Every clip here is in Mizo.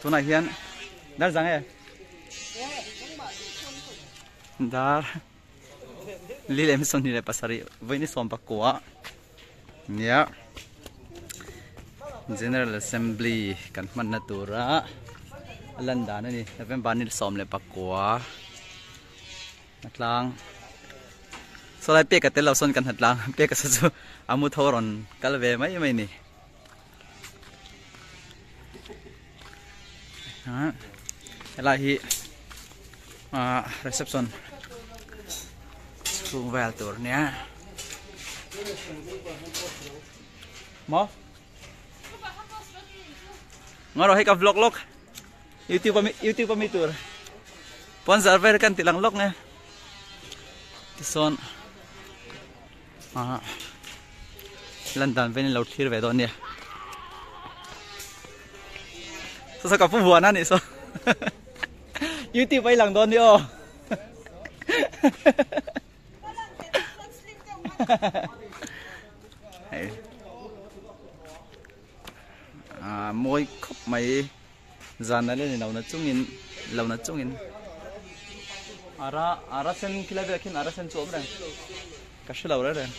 Tunah hian dar zang e dar li leh 27 vawiin 19 nia General Assembly kan hmanna tura a lan dan a ni November ni 19 a tlang saw lai pek a tel lo sawn kan ha tlang pek a sa chu a mu tho rawn kal ve mai mai a ni. Helai hi ah reception chhung vel tur ania maw ngaw rawh hei ka vlog lawk youtube ami youtube ami tur pawn zar vel kan ti lang lawk nge tisawn Ah lan dan vel in lo thlir ve dawn nia. Saw saw ka pu huan a nih saw. YouTube a i lang dawn ni aw. Hei. Ah mawi khawp mai zan a len lo na chungin lo na chungin ara ara sen khilai velah khian ara sen chu a awm reng ka hre lo reng reng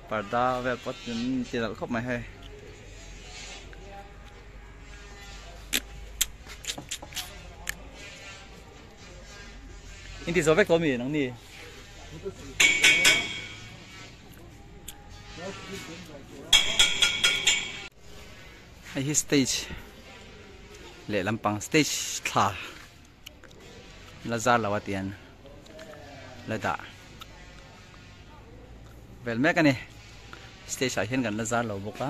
parda vel pawh an ti nalh khawp mai hei. In ti zo vek tawh mi nangni. Hei hi stage leh lampang stage thla la zar lo a tian la dah vel mek a ni stage ah hian kan la zar lo bawk a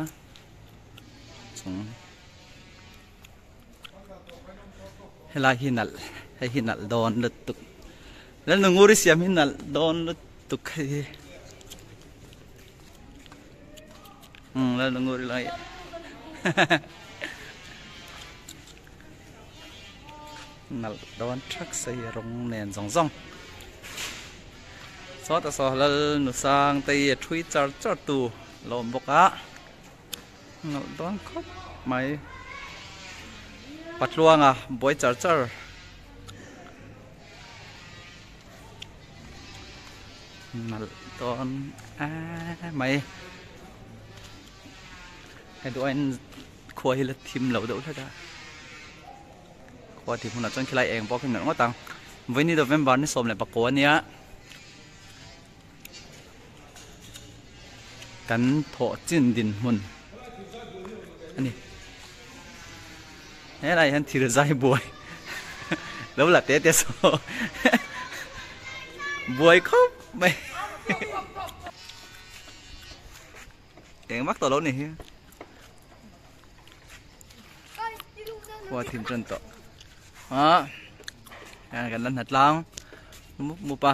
chung helai hi nalh hei hi nalh dawn lutuk Lalnunguri siam hi nalh dawn lutuk hei hi umm Lalnunguri lai nalh dawn thak sei rawng nen zawng zawng sawtah saw Lalnusang te hi a thui char char tu a lo awm bawk a. Nalh dawn khawp mai patluanga buai char char nalh dawn em mai hei duh aiin khua hi la thim lo deuh hlek a khua thim hunah chuan khilai eng pawh khi nalh ngawt ang vawiin ni November ni 19 a nia. Kan thawh chin dinhmun a ni. Helai hian thir zai buai lo la te te saw buai khawp mai. Eng vak tawh lo ni hi. Khua thim tan tawh. A kan la hnat tlang mup mup a.